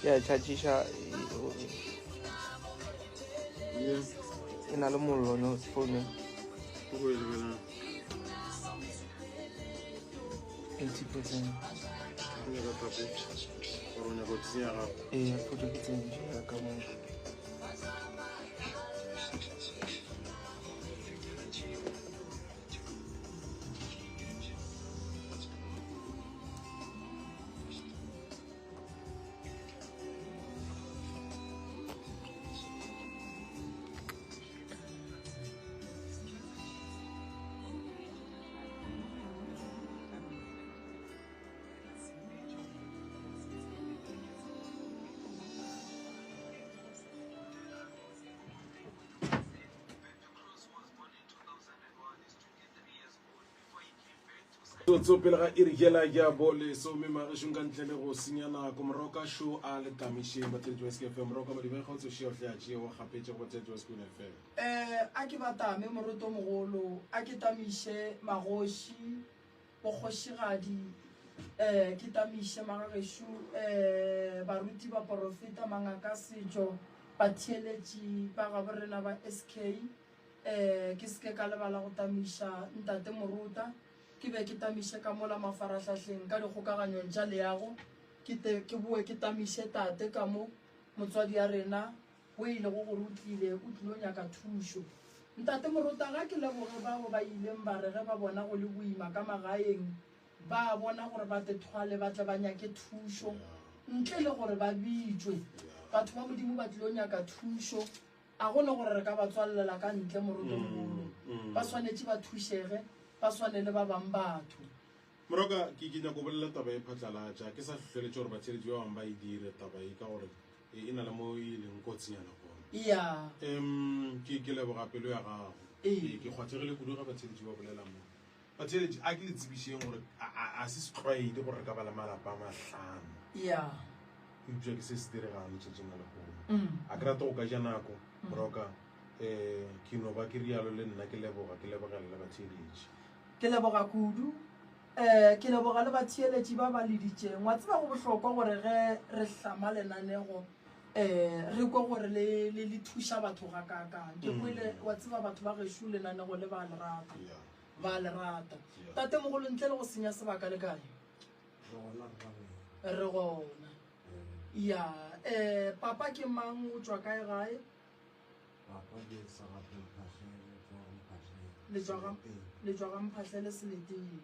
Ya chargisha e na le mollo no phone. Ke go e lebelela. 80%. O nyaka thapo or o nyaka go tsenya gape? Ee, photo ke tsentše ya ka mo. Tsotso pele ga iri yela ya bolesome magešong ka ntle le go senya nako moroka šo a le tamišeng batheletši ba SK FM moroka madibeng ga o tsošea o hle a tšee wa gapetše go batheletši ba Sekhukhune FM. Eh, a ke ba tame moroto mogolo, a ke tamiše magoši, bokgošigadi, eh, ke tamiše magagešo, eh, baruti, baporofeta, mangaka a setšo, batheeletši ba gabo rena ba SK, Eh, ke se ke ka lebala go tamiša Ntate Morota, ke be ke tamiše ka mola mafarahlahleng ka dikgokaganyong tša leago, ke te ke boe ke tamiše tate ka mo, motswadi ya rena, wo e lego gore o tlile, o tlilo nyaka thušo. Ntate Morota, ga ke leboge bao ba ileng ba re ge ba bona go le boima ka magaeng, ba bona gore ba te thwale ba tle ba nyake thušo, ntle le gore ba bitšwe. Batho ba Modimo ba tlilo nyaka thušo. A go ne gore re ka ba tswalelela ka ntle morotomogolo. Ba swanetše ba thušege, ba swane le ba bang batho. Moroka, ke, ke nyako bolela taba e phatlalatša. Ke sa hlohleletše gore batheeletši ba bangwe ba e dire taba ye, ka gore e, e na le mo e leng kotsinyana gona. Ya. Em, ke, ke leboga pelo ya gago. Ee. Ke, ke kgwathegile kudu ge batheeletši ba bolela mo. Batheeletši, a ke le tsebišeng gore a, a, a se setlwaedi gore re ka ba le malapa a mahlano. Ya. Eupša ke se se diregang letšatšing la lehono. A ke rate go ka ja nako, Moroka. Um ke no ba ke rialo le nna ke leboga, ke lebogela le batheeletši. Ke leboga kudu. Um ke leboga le batheeletši ba ba leditšeng. Wa tseba go bohlokwa gore ge re hlama lenanego um re kwe gore le, le, le thuša batho gakaakang. Ke kwele, wa tseba batho ba gešo lenanego le ba le rata. Ba le rata. Tatemogolo ntle le go senya sebaka le kae? Re gona re gona. Re gona. Ya, eh papa ke mang o tšwa kae gae? Papa ke Sagape Mphahlele, tšwa ga Mphahlele. Le tšwa ga le tšwa ga Mphahlele Seleteng.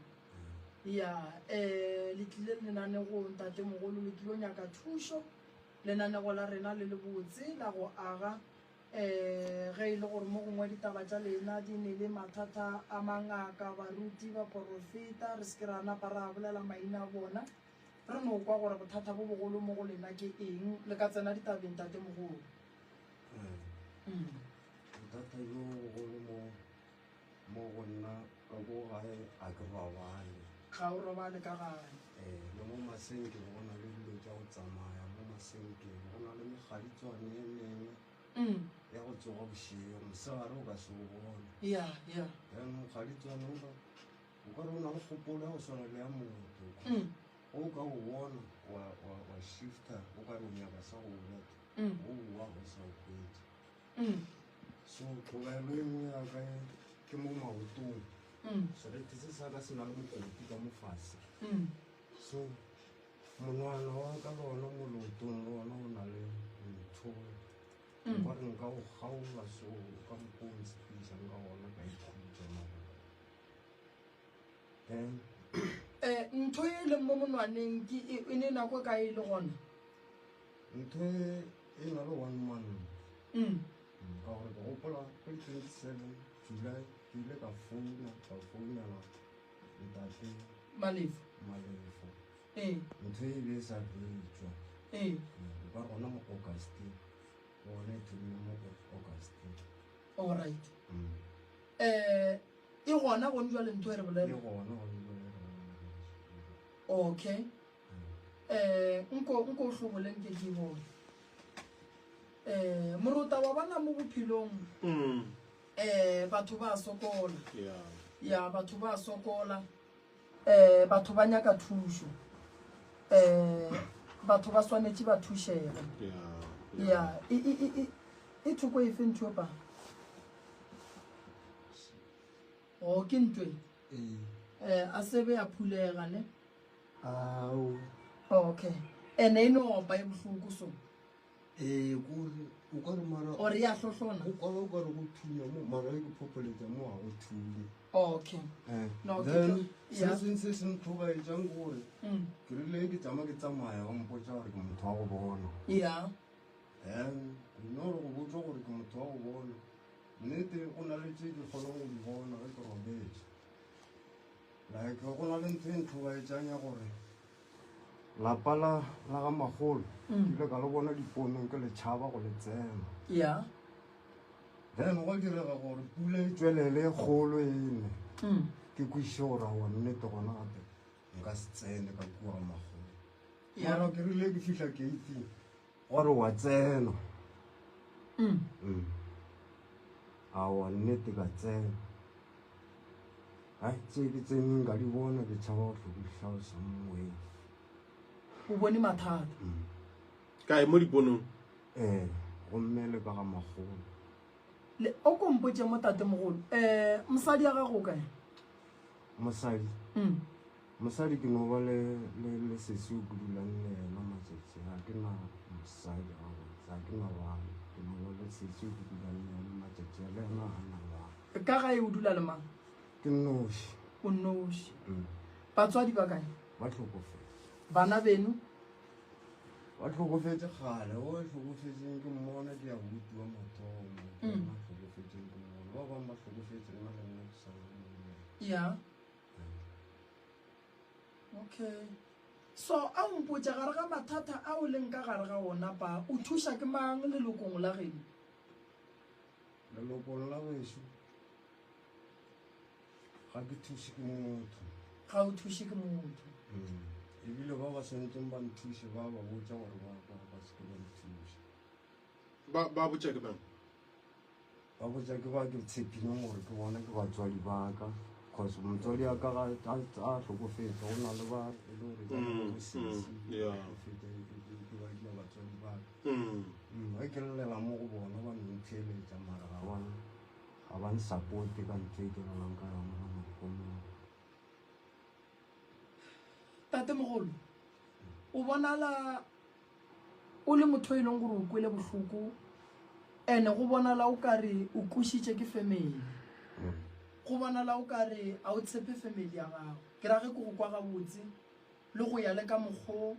Ya, eh le tlile lenanegong ntatemogolo le tlilo nyaka thušo. Lenanego la rena le le botse la go aga Ee, ge e le gore mo gongwe ditaba tša lena di ne le mathata a mangaka, baruti, baporofeta, re se ke ra napa ra bolela maina a bona, re no kwa gore bothata bo bogolo mo go lena ke eng. Le ka tsena ditabeng, Tatemogolo. Ee, Mm. bothata bjo bogolo mo mo go nna ka ko gae ga ke robale. Ga o robale ka gae. Ee, le mo masenkeng go na le dilo tša go tsamaya, mo masenkeng go na le mekgaditswane e mengwe Mm. ya go tsoga bošego, mosegare o ka se o bone. Ya, ya. Jaanong mokgaditswane ola o ka re o na le kgopolo ya go swana le ya motho. Mm. Ge o ka o bona wa, wa, wa shifta o ka re o nyaka sa go o betha, Mm. o boa o sa o hwetše. Mm. So tlhobaelo e nngwe ya ka ke mo maotong. Mm. Serete se sa ka se na le mokoti ka mo fase. Mm. So monwana wa ka le ona mo leotong le ona o na le ntho. Mm. Nka re nka o kgaola so ka mokgwa o ntshepišang ka gona ka ikhutša mara. Then Eh, ntho e leng mo monwaneng ke e, e ne nako e kae e le gona? Ntho e e na le one month. Mm. Ka gore ke gopola ka di 27 July ke ile ka founa ka founela ntate Malefo. Malefo. Ee. Ntho e be e sa fetšwa. Ee. Ka gona mo August gona e thomile mo August. All right. Mm. Eh, e gona gone jwale ntho e re bolela? E gona gone jwale e re bolela. Okay. Eh, nko nko o hlobole nke ke bone. Eh, morota wa bona mo bophelong. Mm. Eh, batho ba sokola. Yeah. Ya, batho ba sokola. Eh, batho ba nyaka thušo. Eh, batho ba swanetše ba thušege. Ya, e, e, e, e, e thoko efe ntho pa? O ke ntwe. Ee. Eh, a sebe ya phulega ne. Ao. Okay. Ene e no opa e bohloko so. Ee, kore o ka re mara Or ya hlohlona. go kwala o ka re go thunya mo mara e ke phopholetša mo ga go thunye. Okay. Eh, No, ke then tlo- se yeah. seng se se ntlhobaetšang ke gore Mm. ke rile ke tšama ke tsamaya ba mpotša gore ke motho wa go bona. Yeah. Then nna gore go botšwa gore ke motho wa go bona nnete go na le tše ke kgonang go di bona ge ke robetše. Like go na le ntho e ntlhobaetšang ya gore lapa la la ga magolo ke ile ka le bona diponong ke le tšhaba go le tsena. Yeah. Then gwa direga gore pula e tšwelele e kgolo e ne. Mm. Ke kwešiše gore aowa nnete gona gape nka se tsene ka kua ga magolo. Yeah. Mara ke rile ke fihla gate-ing gore wa tsena. Mm. Mm. Aowa nnete ka tsena. Ai tse ke tseneng ka di bona ke tšhaba go hlo di hlalosa mo moyeng. O bone mathata. Mm. Kae mo diponong? Ee, gomme le ka ga magolo. Le o ko mpotše mo tatemogolo. Eh, mosadi ya gago o kae? Mosadi. Mm. Mosadi ke no ba le le le sesi o ke dulang le yena matšatši ga ke na mosadi gabotse ga ke na bana ke no ba le sesi o ke dulang le yena matšatši a le yena ga na bana. Ka gae o dula le mang? Ke nnoši. O nnoši. Mm. Batswadi ba kae? Ba hlokofetše. Bana beno? Ba hlokofetše kgale, o hlokofetšeng ke mmona ke ya buti wa mathomo. Ke Mm. yena a hlokofetšeng ke mmona. Ba bangwe ba hlokofetše nna le nna ke sa le monna. Yeah. Okay. So a o mpotša gare ga mathata a o leng ka gare ga ona pa o thuša ke mang lelokong la geno? Lelokong la gešo ga ke thuše ke motho. Ga o thuše ke motho. Mm. Ebile ba ba swanetseng ba nthuše ba ba botša gore ba ba ba se ke ba nthuša. Ba ba botša ke mang? Ba botša ke ba ke tshepileng gore ke bona ke batswadi ba ka. Cause motswadi wa ka ga a a hlokofetse go na le ba e le gore ba bo sesi yeah. hlokofetse ke ba dira batswadi ba ka. Mm. Mm, ge ke llela mo go bona ba no ntheeletša mara ga ba ga ba nsapote ka ntho e ke llelang ka yona ka mokgomong. Tatemogolo, o bonala o le motho e leng gore o kwele bohloko ene go bonala o kare o kwešitše ke family. Go bonala o kare a o tshepe family ya gago. Ke ra ge ke go kwa gabotse le go ya le ka mokgo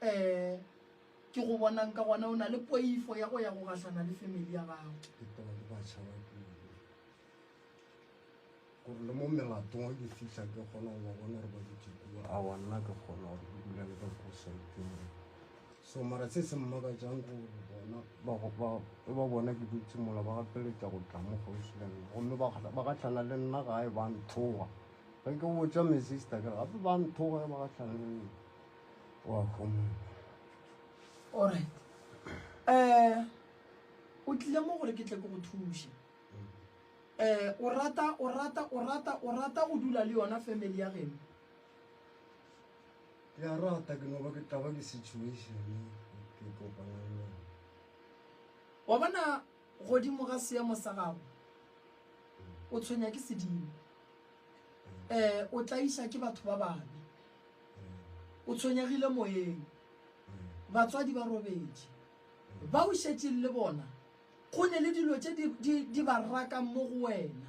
um ke go bonang ka gona o na le poifo ya go ya go gahlana le family ya gago. Ke taba ke ba tšhaba kudu. Gore le mo melatong ge ke fihla ke kgona go ba bona gore ba dutše kua. Aowa nna ke kgona gore ke dule le ka ko saeteng. So mara se se mmakatšang ke gore bona ba go ba e ba bona ke dutše mola ba gapeletša go tla mo kgauswi le nna gomme ba ba gahlana le nna gae ba nthoga. Ge ke botša my sister ke re gape ba nthoga ge ba gahlana le nna. Wa homola. Alright. Eh o tlile mo gore ke tle ke go thuše. Eh o rata o rata o rata o rata go dula le yona family ya geno? Ke a rata ke no ba ke taba ke situation ke kopana le yona. Wa bona godimo ga seemo sa gago o tshwenya ke sedimo. Eh o tlaiša ke batho ba babe. O tshwenyegile moyeng. Batswadi ba robetše. Ba o šetšeng le bona go ne le dilo tše di, di, di ba rakang mo go wena.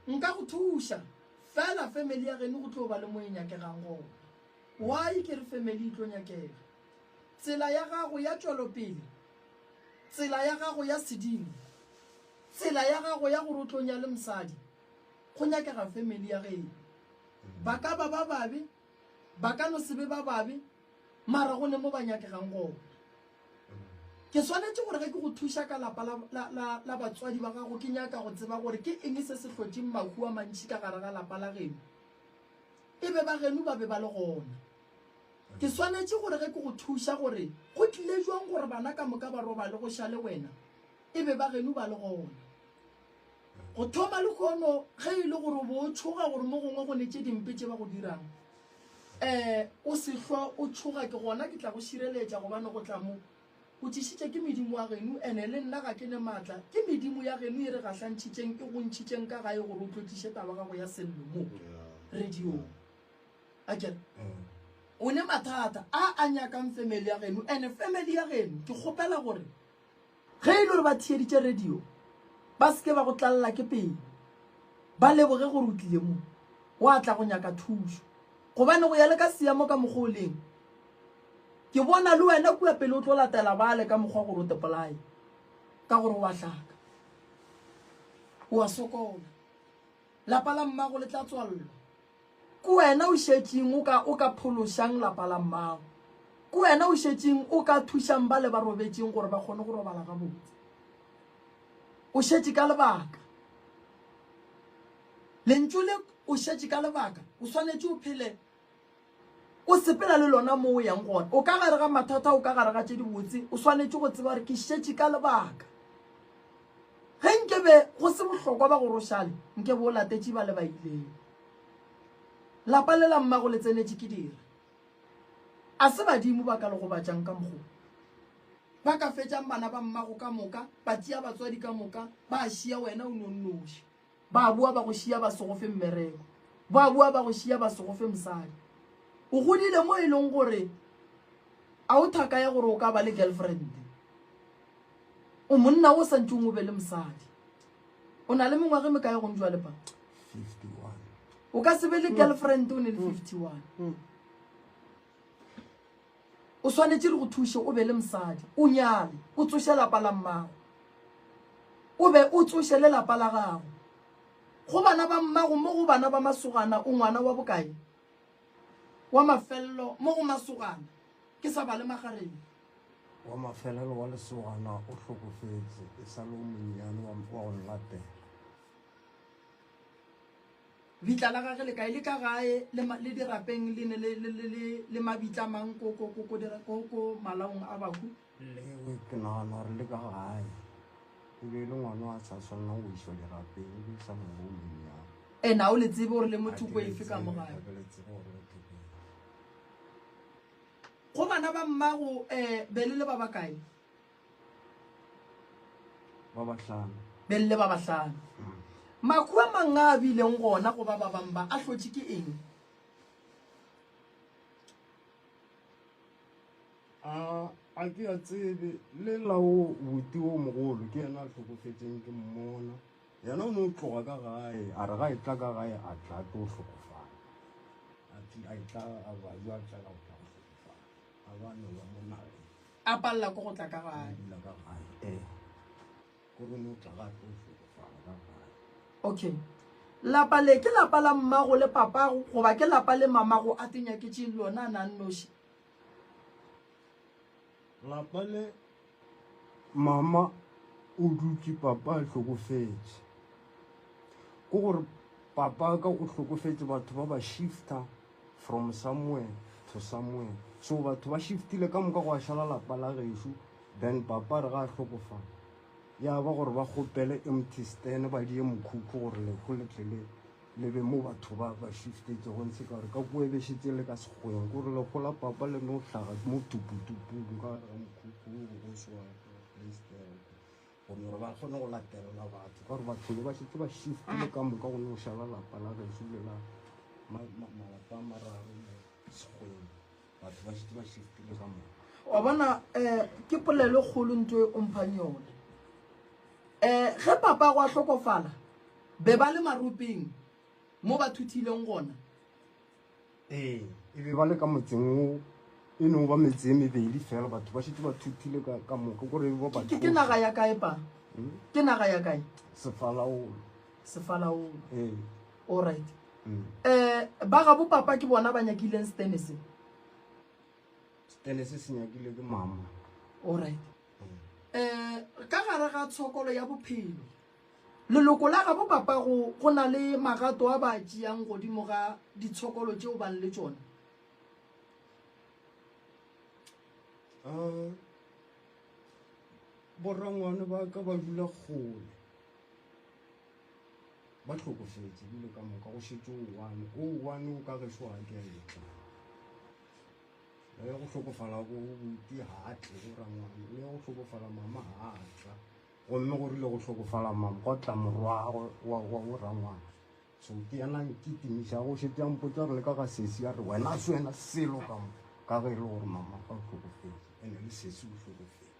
Nka go thuša, fela family ya geno go tlo ba le mo e nyakegang gona. Why ke re family e tlo nyakega? Tsela ya gago ya tšwelopele, tsela ya gago ya sedimo, tsela ya gago ya gore o tlo nyale mosadi, go nyakega family ya geno. Ba ka ba ba babe, ba ka no se be ba babe, mara go ne mo ba nyakegang gona. Ke swanetše gore ge ke go thuša ka lapa la, la, la, la batswadi ba gago, ke nyaka go tseba gore ke eng se se hlotšeng mahu a mantši ka gare ga lapa la geno. E be ba geno ba be ba le gona. Ke swanetše gore ge ke go thuša gore go tlile jwang gore bana ka moka ba robale go šale wena, e be ba geno ba le gona. Go thoma lehono, ge e le gore o bo o tšhoga gore mo gongwe go ne tše dimpe tše ba go dirang. Um o se hlwa o tšhoga, ke gona ke tla go šireletša, gobane go tla mo o tlišitše ke medimo wa geno, ene le nna ga ke ne maatla, ke medimo ya geno e re gahlantšhitšeng, e go ntšhitšeng ka gae gore o tlo tliše taba gago ya sello mo radiong. A kere o ne mathata a a nyakang family ya geno, ene family ya geno ke kgopela gore Ge e le gore ba theeditše radio, ba se ke ba go tlalela ke pelo. Ba leboge gore o tlile mo, wa tla go nyaka thušo. Gobane go ya le ka seemo ka mokgwa o leng, ke bona le wena kua pele o tlo latela bale ka mokgwa gore o te polaye, ka gore o a hlaka, o a sokola. Lapa la mmago le tla tswallwa. Ke wena o šetšeng o ka, o ka phološang lapa la mmago. Ke wena o šetšeng o ka thušang bale ba robetšeng gore ba kgone go robala gabotse. O šetše ka lebaka. Lentšu le o šetše ka lebaka, o swanetše o phele o sepela le lona mo o yang gona. O ka gare ga mathata, o ka gare ga tše dibotse, o swanetše go tseba gore ke šetše ka lebaka. Ge nke be go se bohlokwa ba gore o šale, nke be o latetše ba le ba ileng. Lapa le la mmago le tsenetše ke dira. A se badimo ba ka le gobatšang ka mokgo. Ba ka fetšang bana ba mmago ka moka, ba tšea batswadi ka moka, ba šia wena o no nnoši. Ba boa ba go šia ba se go fe mmereko. Ba boa ba go šia ba se go fe mosadi. O godile mo e leng gore a o thaka ya gore o ka ba le girlfriend. O monna o sa ntšeng o be le mosadi. O na le mengwaga e mekae gong jwale pa? 51. O ka se be le girlfriend o ne le 51. O swanetše re go thuše o be le mosadi, o nyale, o tsoše lapa la mmago. O be o tsoše le lapa la gago. Go bana ba mmago mo go bana ba masogana o ngwana wa bokae? Wa mafello mo go masogana ke sa bale magareng. Wa mafelelo wa lesogana o hlokofetše e sa le o monnyane wa go nlatela. Bitla la gage le kae? Le ka gae le, le dirapeng le ne le, le, le, le, le mabitla mang ko, ko, ko, ko, dira, ko, ko malaong a bahu? Lewe ke nagana gore le ka gae. E be e le ngwana a sa swanelang go išwa dirapeng, e be e sa le o monnyane. E na o le tsebe gore le mo thoko efe ka mo gae? Ga ke le tsebe gore le thoko efe. Go bana ba mmago um be le le ba bakae? Ba bahlano. Be le le ba bahlano. Makhu a mang a a bileng gona go ba ba bang ba a hlotše ke eng? A a ke a tsebe le la o buti o mogolo ke yena a hlokofetšeng ke mmona. Yena o no tloga ka gae a re ga e tla ka gae a tla tlo hlokofala. A tla a tla a ba jwa tla go tla go hlokofala. A ba no ba mo nageng. A palela ko go tla ka gae. Dula ka gae. Eh. Ko re no tla ga tlo hlokofala ka gae. Okay. Lapa le ke lapa la mmago le papago goba ke lapa le mamago a tenyaketšeng lona a na nnoši? Lapa le mama o dutše papa a hlokofetše. Ke gore papa ka o hlokofetše batho ba ba shifter from somewhere to somewhere. So batho ba shiftile ka moka gwa šala lapa la gešo then papa re ga a hlokofala ya ba gore ba kgopele empty stand ba die mokhukhu gore lehu le tle le le be mo batho ba ba shiftetšego ntshe ka gore ka kua e be šetse le ka sekgweng kore legola papa le no hlaga mo tuputupung ka gare ga mokhukhu go swa go no gore ba kgone go latelela batho ka gore batho be ba šetse ba shiftile ka moka go no šala lapa la gešo le la malapa a mararo mo sekgweng batho ba šetse ba shiftile ka moka. Wa bona um ke polelo kgolo nto e o mphang yone um ge papa go a hlokofala Be ba le maropeng mo ba thuthileng gona. Ee, e be ba le ka motseng wo e no ba metse e mebedi fela, batho ba šetše ba thuthile ka, ka moka, kore e ba ba Ke, ke naga ya kae pa? Hmm? Ke naga ya kae? Sefalaolo. Sefalaolo. Ee. All right. Mm. Eh, ba gabo papa ke bona ba nyakileng stene se. Stene se se nyakile ke mama. All right. Eh, ka gare ga tshokolo ya bophelo Leloko la gabo papago go na le magato a ba a tšeang godimo ga ditshokolo tšeo bang le tšona? Uh, borangwane ba ka ba dula kgole ba hlokofetše ebile ka moka go šetše o one o one o ka gešo ga ke a etla. Le go hlokofala go buti ga a tle go rangwane, le go hlokofala mama ga a tla. Gomme go rile go hlokofala mama gwa tla morwagwe wa wa go rangwane. So ke yena a nkitimišago, o šetše a mpotša gore le ka ga sesi a re wena a se wena selo ka mo, ka ge e le gore mama o hlokofetše ene le sesi o hlokofetše.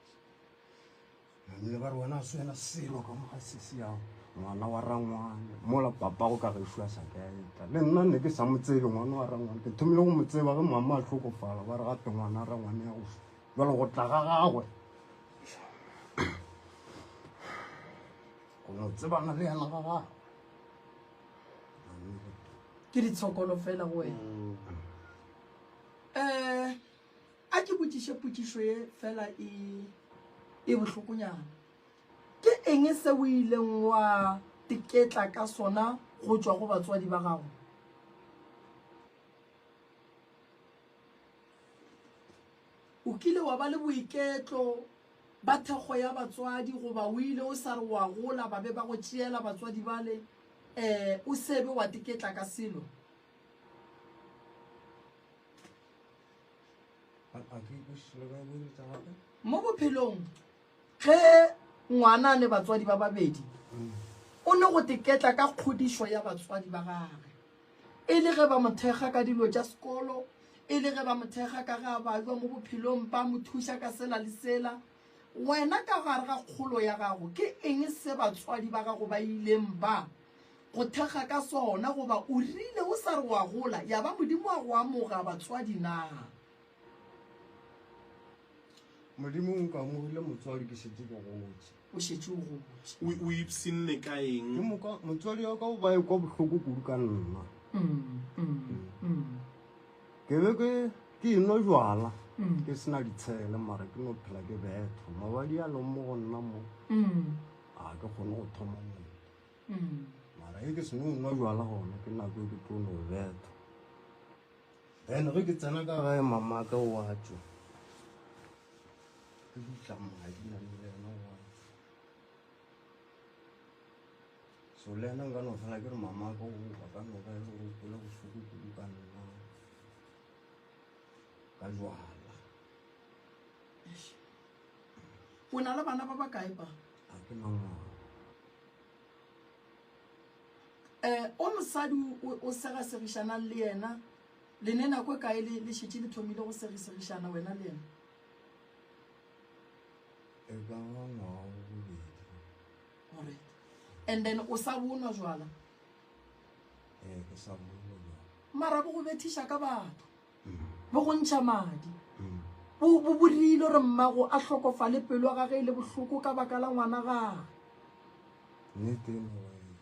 Namile ba re wena a se wena selo ka mo ga sesi yago ngwana wa rangwane mola papago ka gešo a sa ka etla. Le nna ne ke sa mo tsebe ngwana wa rangwane, ke thomile go mo tseba ge mama a hlokofala, ba re gape ngwana wa rangwane ya go swa. Jwale go tla ga gagwe go no tsebana le yena ga gagwe. Ke ditshokolo fela go wena. Um a ke botšiše potšišo ye fela e e bohlokonyana. Ke eng se o ileng wa teketla ka sona go tšwa go batswadi ba gago? O kile wa ba le boiketlo ba thekgo ya batswadi goba o ile o sa re wa gola ba be ba go tšeela batswadi bale um o sebe wa teketla ka selo? Mo bophelong ge ngwana a ne batswadi ba babedi o ne go teketla ka kgodišo ya batswadi ba gage. E le ge ba mo thekga ka dilo tša sekolo, e le ge ba mo thekga ka ge a bajwa mo bophelong, ba mo thuša ka sela le sela. Wena ka gare ga kgolo ya gago, ke eng se batswadi ba gago ba ileng ba go thekga ka sona, goba o rile o sa re wa gola ya ba Modimo a go amoga batswadi na? Modimo o nkamogile motswadi ke šetše ke gotše. O šetše o gotše. O ipshinne ka eng? Ke moka motswadi wa ka o ba ekwa bohloko kudu ka nna. Ke be ke ke enwa jwala ke se na ditshele mara ke no phela ke bethwa. Mabadi a leng mo go nna mo ga ke kgone go thoma motho. Mara ge ke seno nwa jwala gona ke nako e ke tlo no bethwa. Then ge ke tsena ka gae mama ka o a tšwa. Ke dutla madi namile yena o a tšwa. So le yena nka no fela ke re mama ka o a ka no ba e le gore o kwele bohloko kudu ka nna ka jwala. O na le bana ba bakae pa? A ke na ngwana. Um o mosadi o segasegišanang le yena, le ne nako e kae le le šetše le thomile go segisegišana wena le yena? E ka ba ngwaga wa bobedi. Alright. And then o sa bonwa jwala? Ee, ke sa bonwa jwala. Mara bo go bethiša ka batho, bo go ntšha madi, bo bo borile gore mmago a hlokofale pelo ya gage e le bohloko ka baka la ngwana gage. Nnete e no ba eo.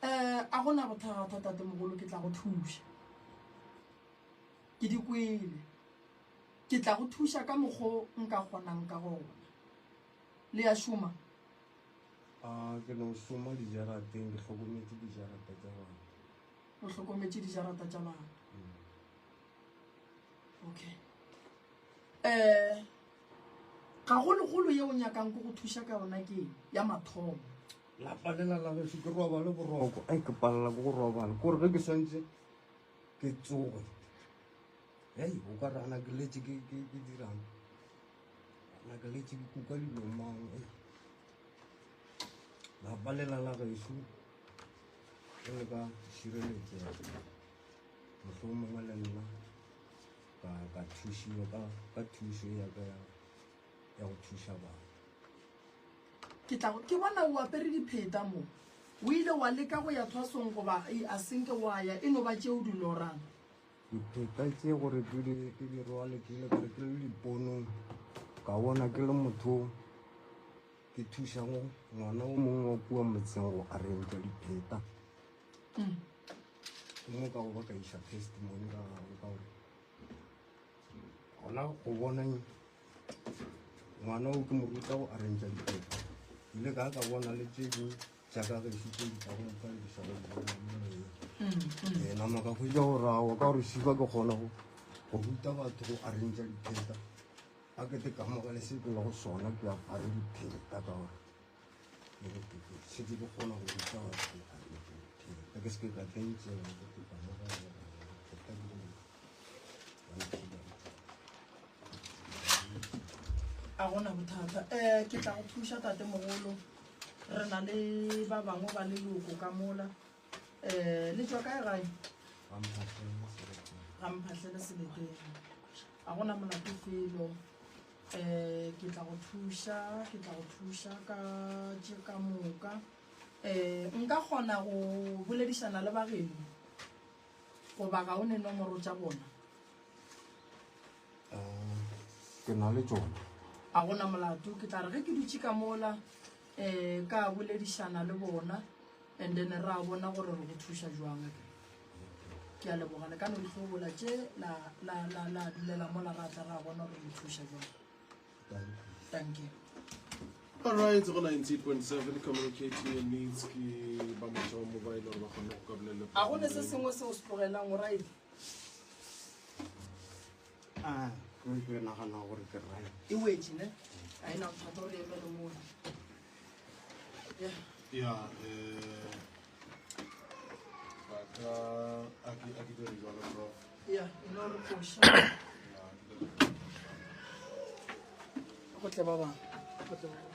Um a go na bothata tatemogolo ke tla go thuša. Ke di kwele. Ke tla go thuša ka mokgo nka kgonang ka gona. Le a šoma? A ke no šoma dijarateng, ke hlokometše dijarata tša batho. O hlokometše dijarata tša batho. Okay. Um gagologolo ye o nyakang ko go thuša ka yona ke ya mathomo. Lapa lela la gešo ke robale boroko, ai ke palela ke go robala. Kore ge ke swantše ke tsoge, hei o ka re ana ke letše ke ke ke dirang, ana ke letše ke kuka dilo mang. Ei lapa lela la gešo ge le ka šireletšega, mohlomongwe le nna ka ka thušiwa ka ka thušo ya ka ya ya go thuša batho. Ke tla ke bona o apere dipheta mo. O ile wa leka go ya thwasong goba a senke wa ya, e no ba tše o di lorang? Dipheta tše gore ke di ke di rwale ke ile ka re ke le diponong ka bona ke le motho ke thušago ngwana o mongwe wa kua motseng go arrangea dipheta. Ke mo ka go ba ka iša testimony ka gagwe ka gore gona go bona ngwana o ke mo ruta go arrangea dipheta ile ka ka bona le tše dingwe tša ka gešo tše di tlago mpalediša go di bona mo moyeng. Ee, nama ka hwetša gore aowa ka gore šiba ke kgona go go ruta batho go arrangea dipheta a ke te kamogele se ke lego sona ke apare dipheta ka gore šetše ke kgona go ruta batho go arrangea dipheta ke se ke ka tentšela ke te kamogela dipheta di le. A gona bothata. Um ke tla go thuša tatemogolo. Re na le ba bangwe ba leloko ka mola. Um le tšwa kae gae? Ga Mphahlele Seleteng. A gona molato felo. Um ke tla go thuša, ke tla go thuša ka tše ka moka. Um nka kgona go boledišana le ba geno goba ga o ne nomoro tša bona? Ke na le tšona. A gona molato, ke tla re ge ke dutše ka mola um ka boledišana le bona and then ra bona gore re go thuša jwang. Akere ke a leboga, le ka no dihlobola tše la, la, la, la dulela mola ra tla ra bona gore re thuša jwang. Thank you. All right, go 98.7 communicating your needs ke ba motho wa mobile gore ba kgone go ka bolela. A go ne se sengwe se o se tlogelang o right? Ah, ke nagana gore ke right. E wetše ne? A e na bothata gore emele mola. Yeah. Ya, eh ba ka a ke a ke dire jalo bro. Ya, e no re koša. Ya, ke dire. Go tle ba bangwe. Go tle ba bangwe.